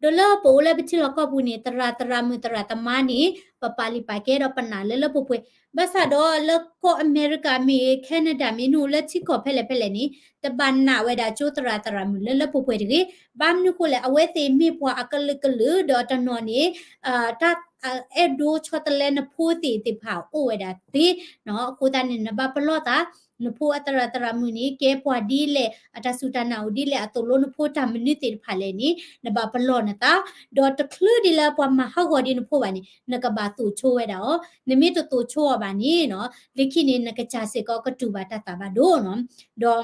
ဒီးလၢပအိၣ်လၢပထံလီၢ်ကီၢ်ပူၤန့ၣ် သရၣ်သရၣ်မုၣ်သရၣ်သမါန့ၣ် ပပာ်လုၢ်ပာ်ကဲဒီးပနာ်လၢလၢပှဲၤပှဲၤ, ဘၣ်ဆၣ်ဒီးလၢကီၢ်အမဲရကၤမ့ၢ်ဂ့ၤ Canada မ့ၢ်ဂ့ၤ နအိၣ်လၢထံကီၢ်ဖဲလဲၣ်ဖဲလဲၣ်န့ၣ် တဘၣ်နာ်ဝဲဒၣ်ကၠိသရၣ်သရၣ်မုၣ်လၢလၢပှဲၤပှဲၤတဂ့ၤ. ဘၣ်မနုၤဃိလဲၣ် အဝဲသ့ၣ်မ့ၢ်ပှၤအကလုာ်ကလုာ်ဒီးတနီၤန့ၣ် တၢ်အဲၣ်ဒိးဆီတလဲနဖိသ့ၣ်သ့ၣ်တဖၣ်အိၣ်ဝဲဒၣ်သ့နီၤ. အဃိသတးန့ၣ် နဘၣ်ပလီၢ်သး နဖိအသရၣ်သရၣ်မုၣ်န့ၣ် ကဲပှၤဒ်လဲၣ် အတၢ်စူၢ်တၢ်နာ်အိၣ်ဒ်လဲၣ် အသိၣ်လိနဖိတၢ်မနုၤသ့ၣ်တဖၣ်လဲၣ်န့ၣ် နဘၣ်ပလီၢ်နသး, ဒီးတချုးဒ်လၢပှၤမၤဟးဂီၤဒံးနဖိဘၣ်န့ၣ် နကဘၣ်သိၣ်ဆိဝဲဒၣ်အီၤ, နမ့ၢ်တသိၣ်ဆိအီၤဘၣ်န့ၣ်နီၤ လၢခံန့ၣ် နကစၢ်စ့ၢ်ကီးကတူၢ်ဘၣ်တၢ်သးဘၣ်ဒိနီၤ. ဒီး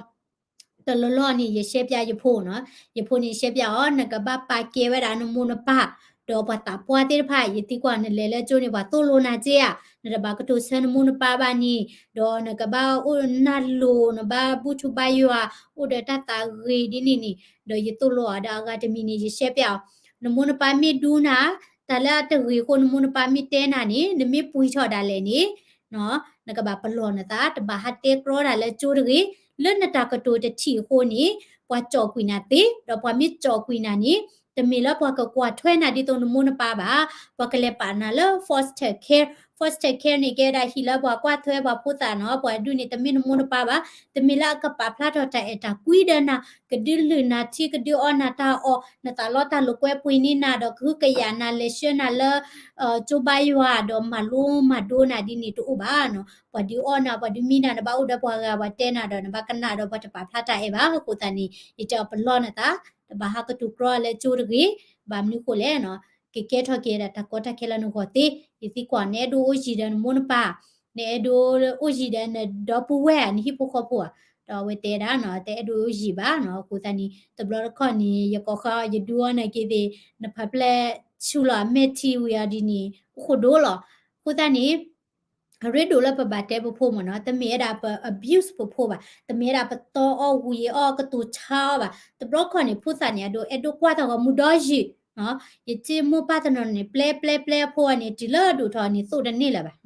တလီၢ်လီၢ်န့ၣ် ယရှဲပျးယဖိနီၤ, ယဖိန့ၣ်ရှဲပျးအီၤ နကဘၣ်ပာ်ကဲဝဲဒၣ်နမိၢ်နပၢ်, ဒီးပှၤသးပှၢ်သ့ၣ်တဖၣ် ယသံကွၢ်နလဲၤလၢကၠိန့ၣ် ပှၤသိၣ်လိနၤက့ဧါ, နတဘၣ်ကတိၤဆၢနမိၢ်နပၢ်ဘၣ်န့ၣ်, ဒီးနကဘၣ်အိၣ်နၢ်လိၤ နဘၣ်ဘူၣ်ထူဘါယွၤ အိၣ်ဒီးတၢ်သးဂ့ၤဒ်န့ၣ်န့ၣ်, ဒီးယသိၣ်လိအီၤဒီးအဂၤတမံၤန့ၣ် ယရှဲပျးအီၤ, နမိၢ်နပၢ်မ့ၢ်ဒူနၤ, တၢ်လၢအတဂ့ၤအဃိ နမိၢ်နပၢ်မ့ၢ်တဲနၤန့ၣ် နမ့ၢ်ပှံၤထီၣ်ဒၣ်လဲာ်န့ၣ် နကဘၣ်ပလီၢ်နသး တဘၣ်ဟးတဲကြီတၢ်လၢကၠိတဂ့ၤ, လၢနတၢ်ကတိၤတထံၣ်အဃိန့ၣ် ပှၤကၠီၣ်ကွံာ်နၤသ့, ဒီးပှၤမ့ၢ်ကၠီၣ်ကွံာ်နၤန့ၣ် တမ့ၢ်လၢပှၤကကွၢ်ထွဲနၤဒ်သိးနမိၢ်နပၢ်ဘၣ်, ပှၤကလဲၤပာ်နၤလၢ foster care, foster care န့ၣ် ကဲဝဲဒၣ်ဟံၣ်လၢပှၤကွၢ်ထွဲပှၤဖိသၣ်နီၤ, ပှၤဒုးန့ၣ် တမ့ၢ်နမိၢ်နပၢ်ဘၣ်, တမ့ၢ်လၢအကပာ်ဖျါထီၣ်တၢ်အဲၣ်တၢ်ကွံဒီးနၤ, ကဒုးလုၢ်နၤထံ ကဒုးအီနၤတၢ်အီၣ်, နသးလီတၢ်လိာ်ကွဲပှ့ၤန့ၢ်နၤ ဒီးကဟုကယာ်နၤ လဲၤဆှၢနၤလၢ ကၠိဘါယွၤ ဒီးမၤလိမၤဒိနၤဒ်န့ၣ်တအိၣ်ဘၣ်နီၤ, ပှၤဒုးအီနၤ ပှၤဒုးမံနၤ နဘၣ်အိၣ်ဒီးပှၤဂၤပှၤတဲနၤဒီး နဘၣ်ကနၣ်ဒီးပှၤတပာ်ဖျါတၢ်အဲၣ်ဘၣ်. အဃိသတးန့ၣ် ယတဲအီၤပလီၢ်နသး, တဘၣ်ဟးကတိၤကြီလၢကၠိတဂ့ၤ, ဘၣ်မနုၤဃိလဲၣ်နီၤ, ကကဲထီၣ်က့ၤဒၣ်တၢ်ကီတၢ်ခဲလၢနဂီၢ်သ့, ယသံကွၢ်နအဲၣ်ဒိးအိၣ်ယံၤဒီးနမိၢ်နပၢ်, နအဲၣ်ဒိးအိၣ်ယံၤဒီးနဒီပုၢ်ဝဲၢ်ဧါ နဟံၣ်ဖိဃီဖိဧါ, ဒီးအဝဲတဲဒၣ်နီၤ တအဲၣ်ဒိးအိၣ်ယံၤဘၣ်နီၤ, အဃိသတးန့ၣ် တဘျီတခီၣ်န့ၣ် ယကိးဃီ ယဒုးအီနၤက့ၤသ့ၣ် နဖးဖျဲၣ်ဆူၣ်လီၤအမဲာ်ထံဝံၤအီၤဒ်န့ၣ် အိၣ်ဃိဒိလီၤ. အဃိသတးန့ၣ် အရ့ဒိၣ်လၢပဘၣ်တဲပဖိမ့ၢ်နီၤ, တမ့ၢ်ဝဲဒၣ်ပ abuse ပဖိဘၣ်, တမ့ၢ်ဝဲဒၣ်ပတီအီၣ်ဝံၤအီၣ်ကတိၤဆါအီၤဘၣ်, တဘျီတခီၣ်န့ၣ် ဖိသၣ်န့ၣ် အဒိ အဲၣ်ဒိးကွၢ်တၢ်ဂီၤမူဒီယုၢ် ယထံမိၢ်ပၢ်တနီၤန့ၣ် ပျဲပျဲပျဲအဖိအန့ၣ် တုၤလၢအဒိၣ်ထီၣ်န့ၣ် သိၣ်တန့ၢ်လၢၤဘၣ်,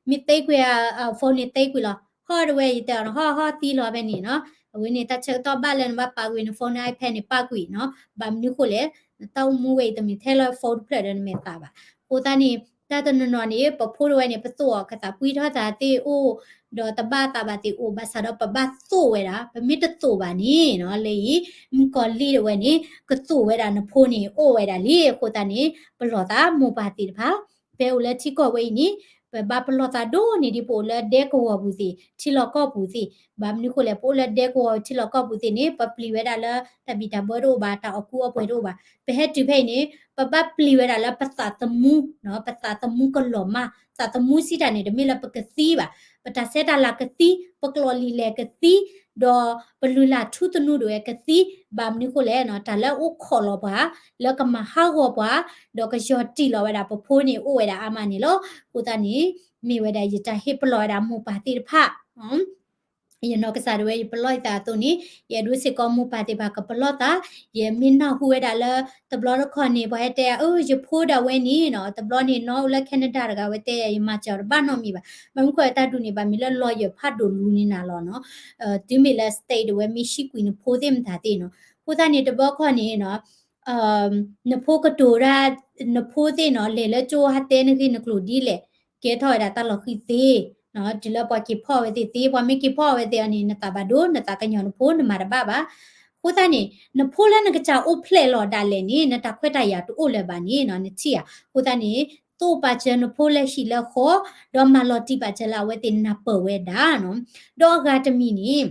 မ့ၢ်သ့ကွံာ် phone န့ၣ်သ့ကွံာ်လီၤ, ဟီၣ်တဝဲယတဲအီၤ ဟီၣ်ဟီၣ်သံလီၤဖဲန့ၣ်နီၤ, အဝဲန့ၣ် တၢ်ဆၢကတီၢ်ဘၣ်လၢနဘၣ်ပာ်ကွံာ်န phone န iPad န့ၣ် ပာ်ကွံာ်နီၤ, ဘၣ်မနုၤဃိလဲၣ်, နတၢ်အိၣ်မူဝဲအံၤ တမ့ၢ်ထဲလၢ phone တဖျၢၣ်ဒီးနမဲာ်သးဘၣ်. အဃိသတးန့ၣ် တၢ်တနီၤနီၤန့ၣ် ပဖိတဝဲန့ၣ် ပသိၣ်အီၤကသးပှံထီၣ်သးသ့ၣ်အိၣ်, ဒီးတဘၣ်သးဘၣ်သ့ၣ်အိၣ်, ဘၣ်ဆၣ်ဒီးပဘၣ်သိၣ်ဝဲဒၣ်, ပမ့ၢ်တသိၣ်ဘၣ်န့ၣ်နီၤ လၢအံၤ မုၣ်ကီၤလံၢ်တဝဲန့ၣ် ကသိၣ်ဝဲဒၣ်နဖိန့ၣ် အိၣ်ဝဲဒၣ်လံ. အဃိသတးန့ၣ် ပလီၢ်သးမိၢ်ပၢ်သ့ၣ်တဖၣ် ပအိၣ်လၢထံကီၢ်ဝဲအံၤန့ၣ် ပဘၣ်ပလီၢ်သးဒိၣ်န့ၢ်ဒ်ပအိၣ်လၢဒဲကဝီၤပူၤသ့ၣ် ထံလီၢ်ကီၢ်ပူၤသ့ၣ်, ဘၣ်မနုၤဃိလဲၣ် ပအိၣ်လၢဒဲကဝီၤထံလီၢ်ကီၢ်ပူၤသ့ၣ်န့ၣ် ပပျံၤဝဲဒၣ်လၢတၢ်ဘံၣ်တၢ်ဘၢတအိၣ်ဘၣ်, တၢ်အီၣ်ကူအီပှဲၤတအိၣ်ဘၣ်. ပဟဲတုၤဖဲအံၤန့ၣ် ပဘၣ်ပျံၤဝဲဒၣ်လၢပသးသမူ, ပသးသမူကလီၤမၢ်, သးသမူစံးတၢ်န့ၣ် တမ့ၢ်လၢပကသံဘၣ်, ပတၢ်ဆဲးတၢ်လၤကသံ, ပကျိာ်လံာ်လဲၢ်ကသံ, ဒီးပလုၢ်လၢ်ထူသနူဒၣ်ဝဲကသံ, ဘၣ်မနုၤဃိလဲၣ်နီၤ တၢ်လၢအအိၣ်ခိးလီၤပှၤ, လၢကမၤဟးဂီၤပှၤ, ဒီးကယီၤတံၢ်လီၤဝဲဒၣ်ပဖိန့ၣ် အိၣ်ဝဲဒၣ်အါမးန့ၣ်လီၤ. အဃိသတးန့ၣ် မ့ၢ်ဝဲဒၣ်ယတၢ်ဟ့ၣ်ပလီၢ်ဝဲဒၣ်မိၢ်ပၢ်သ့ၣ်တဖၣ် ယနီၢ်ကစၢ်ဒၣ်ဝဲ ယပလီၢ်ယသးအသိးန့ၣ် ယအဲၣ်ဒိးစ့ၢ်ကီးမိၢ်ပၢ်သ့ၣ်တဖၣ်ကပလီၢ်သး, ယမ့ၢ်နၢ်ဟူဝဲဒၣ်လၢ တဘျီတခီၣ်န့ၣ် ပှၤဟဲတဲယၤ အၢ ယဖိဒၣ်ဝဲန့ၣ်နီၤ တဘျီန့ၣ်နီၤ အိၣ်လၢ Canada တဂၤဝဲတဲယၤ ယမၤစၢၤအီၤတဘၣ်နီတမံၤဘၣ်. ဘၣ်မနုၤဃိတၢ်ဒုးန့ၣ် ဘၣ်မ့ၢ်လၢ lawyer ဖးဒိၣ်လူန့ၣ်နၤလီၤနီၤ. တုၤမ့ၢ်လၢ state ဒၣ်ဝဲမ့ၢ်ဟံးကွံာ်နဖိသ့ၣ်မတၤသ့ၣ်နီၤ. အဃိသတးန့ၣ် တဘျီခီၣ်န့ၣ်နီၤ နဖိကတိၤတၢ် နဖိသ့ၣ်နီၤ လဲၤလၢကၠိဟးတဲနဂ့ၢ်နကျိၤဒ်လဲၣ် ကဲထီၣ်ဝဲဒၣ်တၢ်လီၤဃံၤသ့, တုၤလၢပှၤက့ၤဖီၣ်ဝဲသ့ၣ်သ့, ပှၤမ့ၢ်က့ၤဖီၣ်ဝဲသ့ၣ်အီၤန့ၣ် နသးဘၣ်ဒိ နသးကညီၤနဖိ နမၤတဘၣ်ဘၣ်. အဃိသတးန့ၣ် နဖိလၢနကစၢ်အိၣ်ဖျဲၣ်လီၤဒၣ်လဲာ်န့ၣ် နတၢ်ခွဲးတၢ်ယာ်တအိၣ်လၢၤဘၣ်န့ၣ်နီၤ နထံၣ်ဧါ. အဃိသတးန့ၣ် သိၣ်ပာ်စၢၤနဖိလၢဟံၣ်လၢဃီ, ဒီးမၤလီၤတံၢ်ပာ်စၢၤလၢအဝဲသ့ၣ်နၢ်ပၢၢ်ဝဲဒၣ်နီၤ. ဒီးအဂၤတမံၤန့ၣ်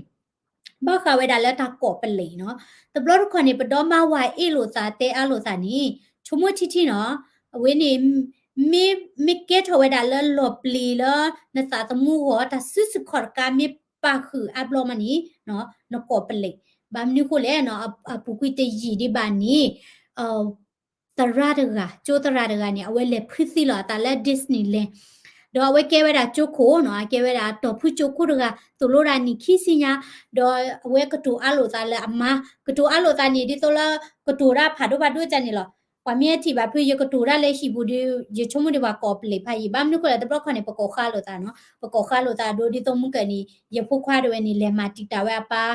ဘၣ်ဃးဝဲဒၣ်လၢတၢ်ကိးပလံးနီၤ. တဘျီတခီၣ်န့ၣ် ပဒီမါဝၤအ့ၣ်လိာ်သးတဲအါလိာ်သးန့ၣ် ဆိကမိၣ်ထံထံနီၤ, အဝဲန့ၣ် မ့ၢ် မ့ၢ်ကဲထီၣ်ဝဲဒၣ်လၢလီၤပျံၤလၢနသးသမူအဂီၢ် တၢ်စုဆူၣ်ခီၣ်တကါမ့ၢ်ပာ်ဃုာ်အါဘျီမးန့ၣ် နကိးပလံး. ဘၣ်မနုၤဃိလဲၣ်နီၤ, အပူၤကွံာ်တယံာ်ဒံးဘၣ်န့ၣ် သရၣ်တဂၤ ကၠိသရၣ်တဂၤန့ၣ် အဝဲလဲၤဖုသံလီၤအသးလၢ Disneyland ဒီးအဝဲကဲဝဲဒၣ်ကၠိခိၣ်နီၤ, အကဲဝဲဒၣ်တီၤဖုကၠိခိၣ်တဂၤ သိၣ်လိတၢ်နံၣ်ခံဆံညါ, ဒီးအဝဲကတိၤအါလိာ်သးလၢအမါ, ကတိၤအါလိာ်သးန့ၣ် ဒ်သိးလၢကတိၤတၢ်ဖးဒိၣ်ဖးဒိၣ်ကန့ၣ်လီၤ. ပှၤမ့ၢ်ထံၣ်ဘၣ်ဖု ယကတိၤတၢ်လၢဟံၣ်ပူၤဒီး ယဆိကမိၣ်ဒံးပှၤကိးပလံးဖးယံာ်, ဘၣ်မနုၤဃိလဲၣ် တဘျီခီၣ်န့ၣ် ပကိးဃါလိာ်သးနီၤ, ပကိးဃါလိာ်သးဒိ ဒ်သိးမုၢ်ကၢၢ်န့ၣ် ယဖိခွါတဝဲန့ၣ် လဲၤမၤတံာ်တာ်ဝဲအပၢ်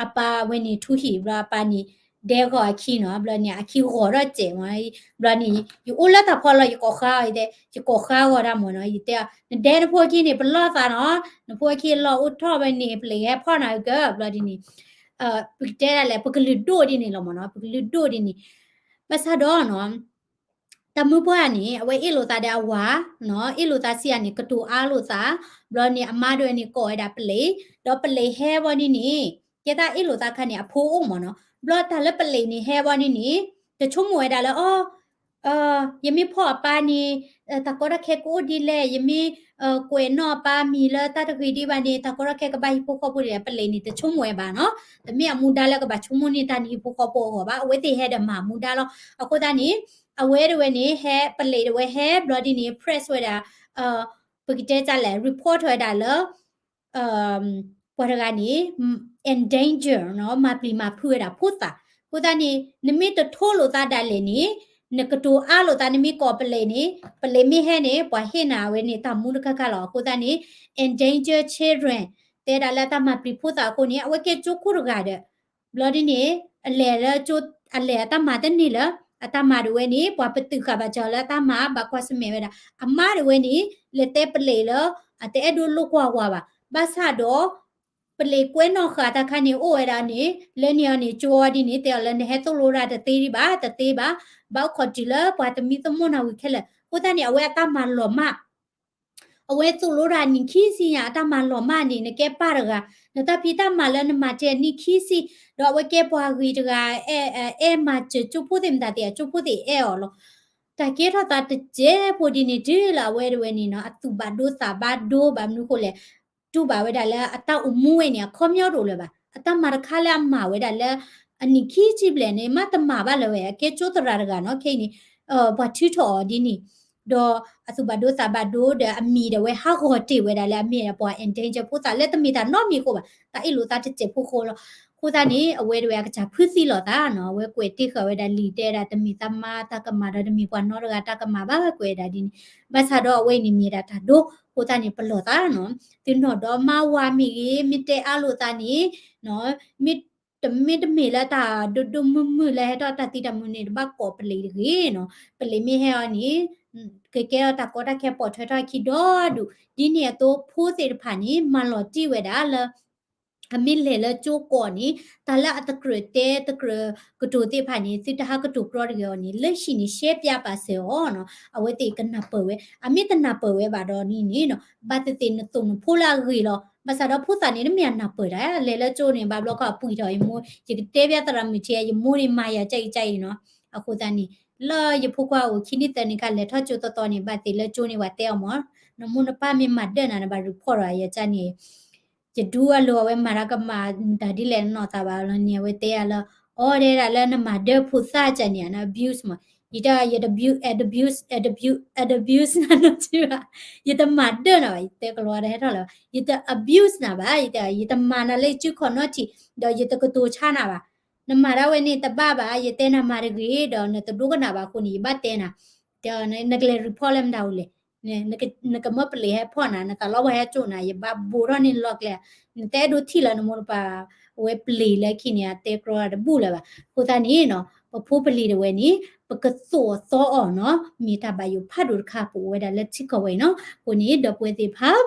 အပၢ်ဝဲန့ၣ်ထူဟံၣ် ဘျီအပၢ်န့ၣ် ဒဲဂီၤအခံနီၤ, ဘျီန့ၣ် အခံဂီၤထီၣ်စဲးမး, ဘျီန့ၣ် ယအိၣ်လၢတၢ်ဖီလီၤ ယကိးဃါအီၤ, ယတဲ ယကိးဃါဂီၤတၢ်မးနီၤ, ယတဲ နဒဲနဖိခံန့ၣ် ပလီၢ်သးနီၤ, နဖိခံလီၢ်အိၣ်ထီၣ်ဝဲန့ၣ် ပလံးဟဲဖီၣ်နၤကၢၢ်, ဘျီဒ်န့ၣ် ပကတဲဒ်လဲၣ် ပကလုာ်ဒိၣ်ဒ်န့ၣ်လီၤမးနီၤ, ပကလုာ်ဒိၣ်ဒ်န့ၣ်, ဘၣ်ဆၣ်ဒီးနီၤ တၢ်မုၢ်ပှၢ်န့ၣ် အဝဲအ့ၣ်လိာ်သးဒီးအဝၤနီၤ, အ့ၣ်လိာ်သးဆံးဧါန့ၣ် ကတိၤအါလိာ်သး, ဘျီန့ၣ် အမါဒၣ်ဝဲန့ၣ် ကိးဝဲဒၣ်ပလံး, ဒီးပလံးဟဲဘီဒ်န့ၣ် ကဲတၢ်အ့ၣ်လိာ်သးခါန့ၣ် အဖိအိၣ်မးနီၤ, ဘျီတၢ်လၢပလံးန့ၣ်ဟဲဘီဒ်န့ၣ် တဆိကမိၣ်ဝဲဒၣ်လၢ အီ ယမ့ၢ်ဖီၣ်အပၢ်န့ၣ် တၢ်ကီတၢ်ခဲကအိၣ်ဒ်လဲၣ်, ယမ့ၢ် ကွဲးနီၣ်အပၢ်မံၤလၢတၢ်တဂ့ၤဒံးဘၣ်န့ၣ် တၢ်ကီတၢ်ခဲကဘၣ်ဟံၣ်ဖိဃီဖိဒ်လဲၣ်, ပလံးန့ၣ် တဆိကမိၣ်ဝဲဘၣ်နီၤ, တမ့ၢ်အမူဒါလၢကဘၣ်ဆိကမိၣ်န့ၢ်တၢ်နဟံၣ်ဖိဃီဖိအဂီၢ်ဘၣ်, အဝဲသ့ၣ်ဟဲဒီးမၤမူဒါလီၤ. အဃိသတးန့ၣ် အဝဲတဝဲန့ၣ် ဟဲ ပလံးတဝဲဟဲဘျီဒ်န့ၣ် press ဝဲဒၣ် ပကတဲဒ်လဲၣ် report ထီၣ်ဝဲဒၣ်လၢ ပှၤတဂၤန့ၣ် endanger နီၤ, မၤပျံၤမၤဖုးဝဲဒၣ်ဖိသၣ်, အဃိသတးန့ၣ် နမ့ၢ်တထိလိာ်သးဒၣ်လဲာ်န့ၣ် နကတိၤအါလိာ်သး နမ့ၢ်ကိးပလံးန့ၣ် ပလံးမ့ၢ်ဟဲန့ၣ် ပှၤဟ့ၣ်နၤဝဲန့ၣ် တၢ်မူတခါခါလီၤ. အဃိသတးန့ၣ် endanger children တဲဒၣ်လၢအတၢ်မၤပျံၤဖိသၣ်အဃိန့ၣ် အဝဲကဲကၠိခိၣ်တဂၤဒီး ဘျီဒ်န့ၣ် အလဲၤလၢကၠိ အလဲၤအတၢ်မၤတန့ၢ်လၢၤ, အတၢ်မၤတဝဲန့ၣ် ပှၤပတုာ်ဃာ်ဘၣ်စၢၤလၢအတၢ်မၤ ဘၣ်ကွၢ်ဆၢၣ်မဲာ်ဝဲဒၣ် အမါတဝဲန့ၣ် လဲၤတဲပလံးလၢ အတအဲၣ်ဒိးလိာ်ကွၢ်ဝၤဘၣ်. ဘၣ်ဆၣ်ဒီး ပလံးကွဲးနီၣ်ဃာ်တၢ်ခါန့ၣ် အိၣ်ဝဲဒၣ်န့ၣ် လၢန့ၣ်အီၤန့ၣ် ကၠိအီၤဒ်န့ၣ် တဲအီၤလၢနဟဲသိၣ်လိတၢ်တသ့ဒံးဘၣ်, တသ့ဘၣ်, ဘၣ်အိၣ်ခိးတုၤလၢပှၤသမံသမိးနၤဝံၤခဲလၢာ်. အဃိသတးန့ၣ် အဝဲအတၢ်မၤလီၤမၢ် အဝဲသိၣ်လိတၢ်နံၣ်ခံဆံညါ အတၢ်မၤလီၤမၢ်န့ၣ် နကဲပၢ်တဂၤ နတၢ်ဖံးတၢ်မၤလၢနမၤတ့ၢ်နံၣ်ခံဆံ ဒီးအဝဲကဲပှၤဂ့ၤတဂၤ အဲၣ်မၤစၢၤကၠိဖိသ့ၣ်မတၤသ့ၣ် အကၠိဖိသ့ၣ်အဲၣ်အီၤလီၤ. တၢ်ကဲထီၣ်သးတစဲးဖိဒ်န့ၣ်တုၤလၢအဝဲတဝဲန့ၣ်နီၤ အသူၣ်ဘၣ်ဒိသးဘၣ်ဒိ ဘၣ်မနုၤဃိလဲၣ် တူၢ်ဘၣ်ဝဲဒၣ်လၢအတၢ်အိၣ်မူဝဲန့ၣ် အခီပညီတအိၣ်လၢၤဘၣ်. အတၢ်မၤတခါလၢအမၤဝဲဒၣ်လၢ အနံၣ်ခံဆံဘျဲၣ်န့ၣ် မ့ၢ်တမၤဘၣ်လၢၤဝဲ အကဲကၠိသရၣ်တဂၤနီၤ ခဲအံၤန့ၣ် ပှၤထုးထီၣ်အီၤဒ်န့ၣ် ဒီးအသူၣ်ဘၣ်ဒိသးဘၣ်ဒိဒီးအမံၤဒီးဝဲဟးဂီၤတ့ၢ်ဝဲဒၣ်လၢအမ့ၢ်ပှၤ endanger ဖိသၣ်လၢတမ့ၢ်တၢ်နီတမံၤအဃိဘၣ် တၢ်အ့ၣ်လိာ်သးတစဲးဖိဃိလီၤ. အဃိသတးန့ၣ် အဝဲတဝဲအကစၢ်ဖုသံလိာ်သးနီၤ အဝဲကွဲးတ့ၢ်ဃာ်ဝဲဒၣ်လံာ်တဲဒၣ် တမ့ၢ်တၢ်မါတၢ်ကမၣ်ဒီးတမ့ၢ်ပှၤနီတဂၤတၢ်ကမၣ်ဘၣ် ကွဲးဒၣ်ဒ်န့ၣ် ဘၣ်ဆၣ်ဒီးအဝဲအံၤန့ၣ်မ့ၢ်ဒၣ်တၢ်ဒိ အဃိသတးန့ၣ် ပလီၢ်သးနီၤ သုနီၢ်ဒီမါဝၤမ့ၢ်ဂ့ၤ မ့ၢ်တဲအါလိာ်သးန့ၣ် မ့ၢ်တမ့ၢ်တမ့ၢ်လၢတၢ်ဒိၣ်ဒိၣ်မုၢ်မုၢ်လၢဟဲထီၣ်တၢ်သံတၢ်မုာ်န့ၣ် တဘၣ်ကိးပလံးတဂ့ၤနီၤ ပလံးမ့ၢ်ဟဲအီၤန့ၣ် ကကဲထီၣ်တၢ်ကီတၢ်ခဲပိာ်ထွဲထီၣ်အခံဒီဒူၣ် ဒ်န့ၣ်အသိးဖိသ့ၣ်တဖၣ်န့ၣ် မၤလီၤတံၢ်ဝဲဒၣ်လၢ အမ့ၢ်လဲၤလၢကၠိကိးန့ၣ် တၢ်လၢအတကြၢးတဲတကြၢးကတိၤသ့ၣ်တဖၣ်န့ၣ် သုတဟးကတိၤကြီတဂ့ၤအီၤန့ၣ် လၢဟံၣ်န့ၣ်ရှဲပၠးပာ်စၢၤအီၤနီၤ အဝဲသ့ၣ်ကနၢ်ပၢၢ်ဝဲ အမ့ၢ်တနၢ်ပၢၢ်ဝဲဘၣ်ဒီးန့ၣ်နီၤ ဘၣ်သ့ၣ်သ့ၣ်နသိၣ်နဖိလၢအဂ့ၤလီၤ ဘၣ်ဆၣ်ဒီးဖိသၣ်န့ၣ် တမ့ၢ်အနၢ်ပၢၢ်တၢ် လဲၤလၢကၠိန့ၣ် ဘၣ်ဘျီခီအပှံာ်ထီၣ်ယမိၢ် ယကတဲပၠးသရၣ်မုၣ်ထံ ယမိၢ်န့ၣ်မၤယၤကၠၢ်အံၤကၠၢ်အံၤနီၤ အဃိသတးန့ၣ် လၢယဖိခွါအိၣ်ခံနံၣ်သၢနံၣ်ခါ လဲၤထီၣ်ကၠိသီသီန့ၣ် ဘၣ်သ့ၣ်လၢကၠိန့ၣ် ပှၤတဲအီၤမး နမိၢ်နပၢ်မ့ၢ်မၤဒၢၣ်နၤ နဘၣ် report ဒီးယကၠၢ်န့ၣ် ယဒူအလိၤအဝဲမၤတၢ်ကမၣ်မတၤဒ်လဲၣ်နီၢ်သးဘၣ်လီၤန့ၣ် အဝဲတဲယၤလၢ အီၤဒဲဒၣ်လၢနမၤဒၢၣ်ဖိသၣ်ကၠၢ်န့ၣ် န abuse မး ယတ ယတ abuse abuse abuse abuse နၤနီတဘၣ် ယတမၤဒၢၣ်နၤဘၣ် ယတဲကလီၤတၢ်ဟဲထီၣ်လၢၤဘၣ် ယတ abuse နၤဘၣ် ယတ ယတမၤနၤလၢယစုခီၣ်နီထံၣ် ဒီးယတကတိၤဆါနၤဘၣ် နမၤဒၣ်ဝဲန့ၣ်တဘၣ်ဘၣ် ယတဲနၤမၤတဂ့ၤ ဒီးနတဒိကနၣ်ဘၣ်အဃိန့ၣ် ယဘၣ်တဲနၤ ဒီးနကလဲၤ report လၢမတၤအိၣ်လဲၣ် နကမၢပလံးဟဲဖီၣ်နၤ နသးလီပှၤဟဲကၠိၣ်နၤ ယဘၣ်ဘိးထီၣ်န့ၢ်လီၢ်ကျဲ နတအဲၣ်ဒိးထံၣ်လၢနမိၢ်နပၢ် အဝဲပလံးလၢခံန့ၣ် အတဲကြီတဘူၣ်လၢၤဘၣ် အဃိသတးန့ၣ်နီၤ ပဖိပလံၤတဝဲန့ၣ် ပကသိၣ်အသီအီၤနီၤ မ့ၢ်တၢ်ဘၣ်ယိၣ်ဖးဒိၣ်တခါ ပအိၣ်ဝဲဒၣ်လၢထံကီၢ်ဝဲအံၤနီၤ အဃိန့ၣ် ဒီပုၢ်ဝဲၢ်သ့ၣ်တဖၣ်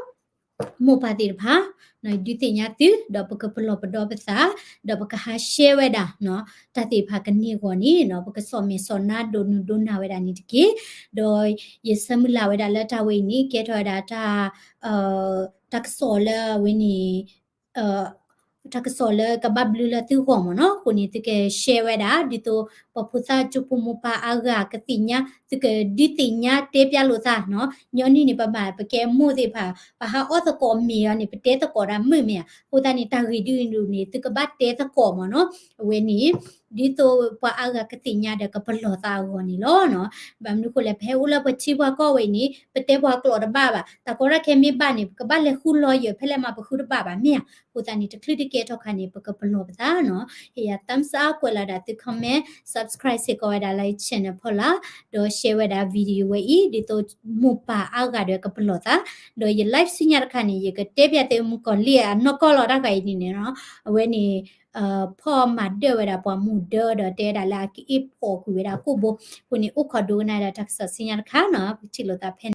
မိၢ်ပၢ်သ့ၣ်တဖၣ် ဒုးသ့ၣ်ညါသု ဒီးပကပလီၢ်ပဒီပသး ဒီးပကဟး share ဝဲဒၣ် တၢ်သ့ၣ်တဖၣ်ကန့ၢ်အဂီၢ်န့ၣ် ပကစိာ်မဲာ်စိာ်နါဒိၣ်နုာ်ဒိၣ်နၢ်ဝဲဒၣ်န့ၣ်တက့ၢ်. ဒီးယဆၢမုၢ်လၢ်ဝဲဒၣ်လၢတၢ်ဝဲအံၤန့ၣ် ကဲထီၣ်ဝဲဒၣ်တၢ် တၢ်ကစီၣ်လၢအဝဲန့ၣ် တၢ်ကစီၣ်လၢကဘၣ်ဘျုးလၢသုဂီၢ်မ့ၢ်နီၤ. အဃိန့ၣ် သုက share ဝဲဒၣ် ဒ်သိးပှၤဖိသၣ်ကၠိဖိမိၢ်ပၢ်အါဂၤကသ့ၣ်ညါ သုကဒုးသ့ၣ်ညါတဲပျၢ်လိာ်သးနီၤ. ညီနုၢ်န့ၣ် ပမ့ၢ်ပကဲမိၢ်သ့ၣ်တဖၣ် ပဟးအီၣ်သကိးမ့ၤအီၤန့ၣ် ပတဲသကိးတၢ်မုာ်မ့ၢ်ဧါ. အဃိသတးန့ၣ် တၢ်ဂ့ၢ်ဒ်အံၤန့ၣ် သုကဘၣ်တဲသကိးမ့ၢ်နီၤ. အဝဲန့ၣ် ဒ်သိးပှၤအါဂၤကသ့ၣ်ညါဒီးကပလီၢ်သးအဂီၢ်န့ၣ်လီၤ. ဘၣ်မနုၤအဃိလဲၣ် ပဟဲအိၣ်လၢပထံပှၤကီၢ်ဝဲအံၤန့ၣ် ပတဲပှၤကျိာ်တဘၣ်ဘၣ်. တၢ်ကီတၢ်ခဲမ့ၢ်ဘၣ်န့ၣ် ပကဘၣ်လဲၤဃုလီၤယၢၢ်ဖဲလဲၣ်မး ပဃုတဘၣ်ဘၣ်မ့ၢ်ဧါ. အဃိသတးန့ၣ် တချုးတကဲထီၣ်ခါန့ၣ် ပကပလီၢ်ပသးနီၤ. ဟ့ၣ်ယၤ thumbs up ကွဲးလီၤဒၣ်သု comment, subscribe စ့ၢ်ကီးဝဲဒၣ်လၢယ channel ဖီလာ် ဒီး share ဝဲဒၣ် video ဝဲအံၤ ဒ်သိးမိၢ်ပၢ်အါဂၤဒီးကပလီၢ်သး. ဒီးယ live ဆူညါတခါန့ၣ် ယကတဲပျၢ်သုမုၣ်ကီၤလံၢ်အနီၢ်ကီၢ်လီၤ. တၢ်ဂၤအံၤန့ၣ်နီၤ အဝဲန့ၣ် ဖီမၤဒၢၣ်ဝဲဒၣ်ပှၤမူဒါဒီးတဲဝဲဒၣ်လၢအကအ့ၣ်ဖိးကွံာ်ဝဲဒၣ်ကိၣ်ဘိ. အဃိန့ၣ် အိၣ်ခိးဒိကနၣ်ဒၣ်တၢ်ကစီၣ်ဆူညါတခါနီၤ ပထံၣ်လိာ်သးဖဲ